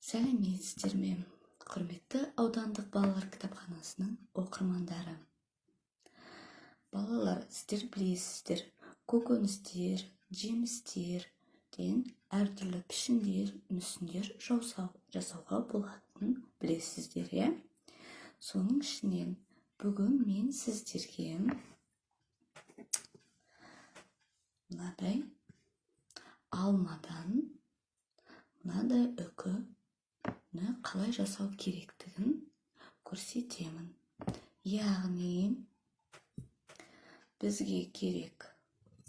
Сәлеметсіздер ме, құрметті аудандық балалар кітапханасының оқырмандары! Балалар, сіздер білесіздер, көкөністер, жемістерден әртүрлі пішіндер, мүсіндер жасауға болатынын білесіздер, иә? Соның ішінен бүгін мен сіздерге мынадай алмадан мынадай үкіні қалай жасау керектігін көрсетемін. Яғни бізге керек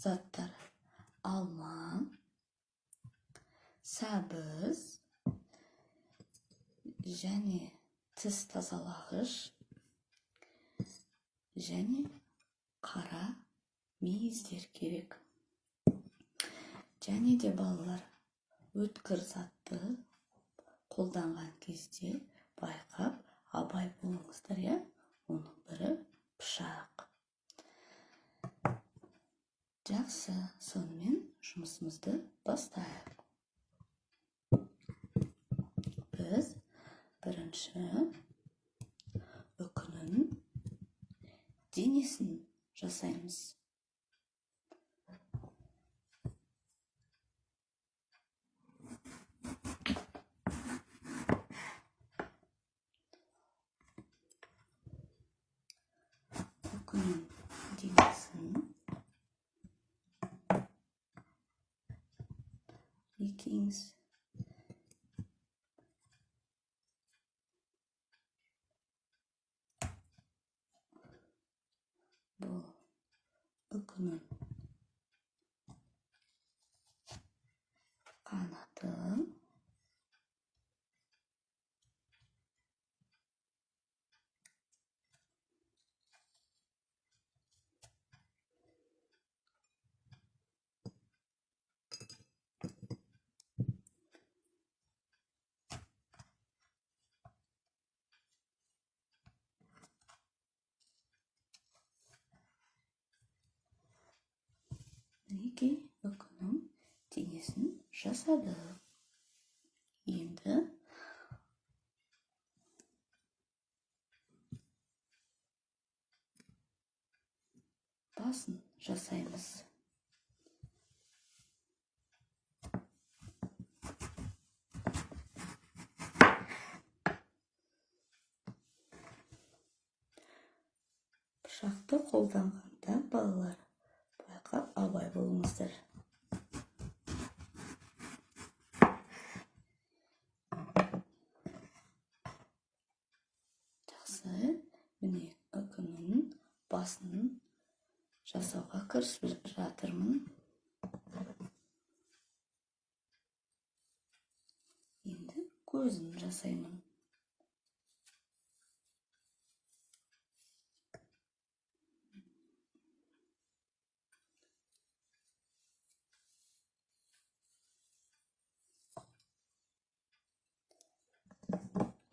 заттар: алма, сәбіз және тіс тазалағыш және қара мейіздер керек. Және де балалар, өткір затты қолданған кезде байқап абай болыңыздар, иә? Оның бірі пышақ. Жақсы, сонымен жұмысымызды бастайық. Біз бірінші үкінің денесін жасаймыз. Үкінің денесін екеуміз бұл үкінің қанаты, мінекей, үкінің денесін жасадық. Енді басын жасаймыз. Пышақты қолданғанда балалар байқап абай болыңыздар. Жақсы, міне, үкінің басын жасауға кірісіп жатырмын. Енді көзін жасаймын.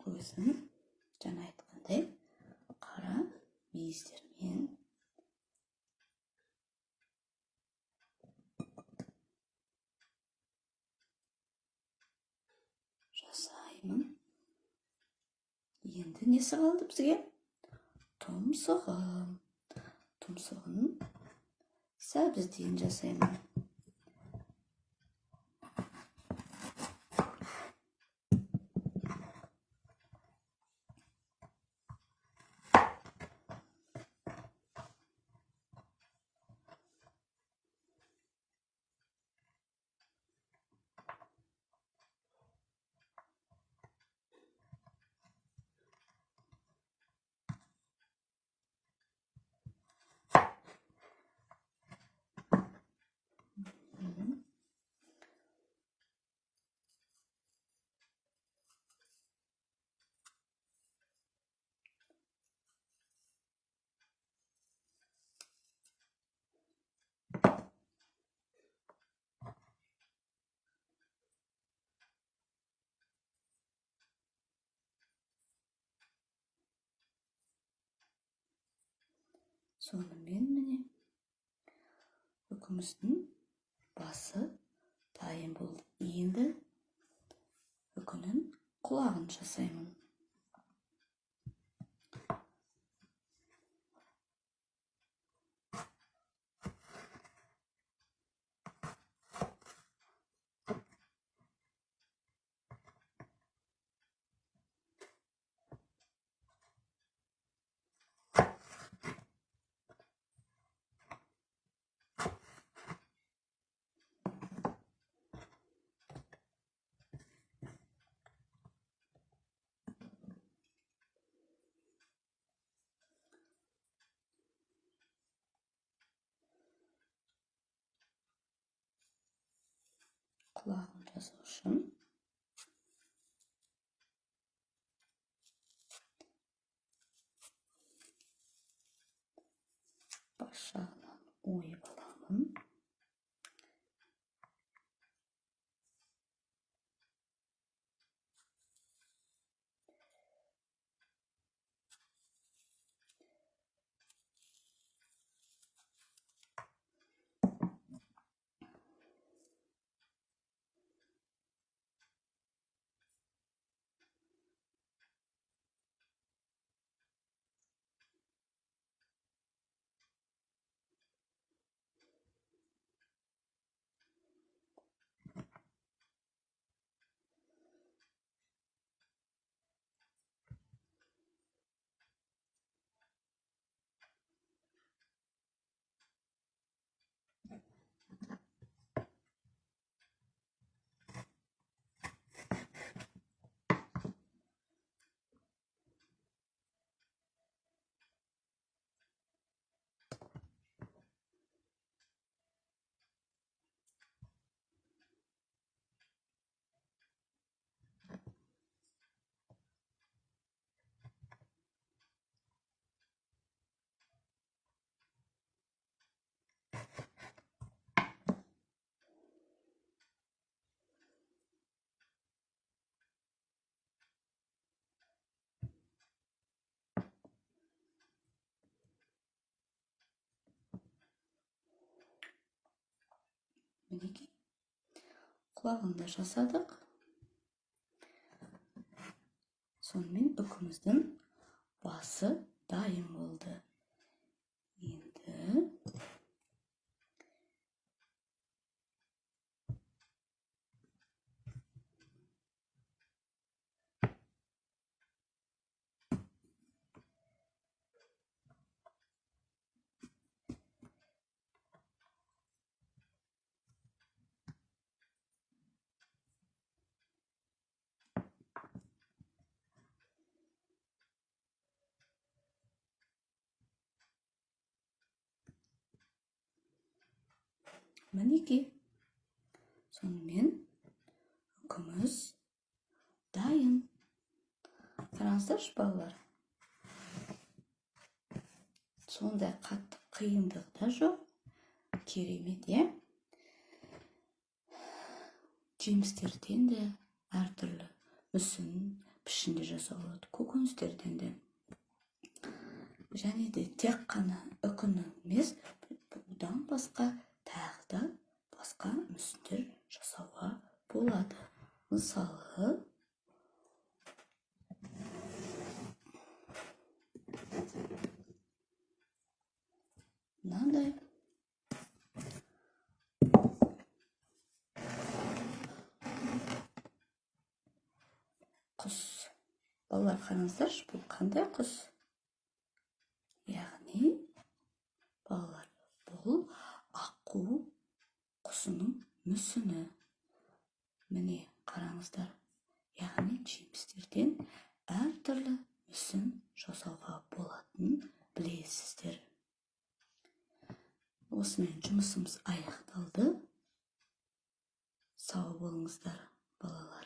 Көзін жаңа айтқандай қара мейіздермен жасаймын. Енді несі қалды бізге? Тұмсығы. Тұмсығын сәбізден жасаймын. Сонымен міне үкіміздің басы дайын болды. Енді үкінің Құлағын жасаймын. Құлағын жасау үшін бас жағынан ойып аламын. Мінекей, құлағын да жасадық. Сонымен үкіміздің басы дайын болды. Енді мінекей, сонымен үкіміз дайын. Қараңыздаршы, балалар, сондай қатты қиындығы да жоқ, керемет, иә? Жемістерден де әртүрлі мүсін пішінде жасауға болады, көкөністерден де. Және де тек қана үкіні емес, бұдан басқа тағы да басқа мүсіндер жасауға болады. Мысалы, мынандай құс. Балалар, қараңыздаршы, бұл қандай құс? Яғни, балалар, бұл аққу құсының мүсіні. Міне, қараңыздар, яғни жемістерден әртүрлі мүсін жасауға болатынын білесіздер. Осымен жұмысымыз аяқталды. Сау болыңыздар, балалар.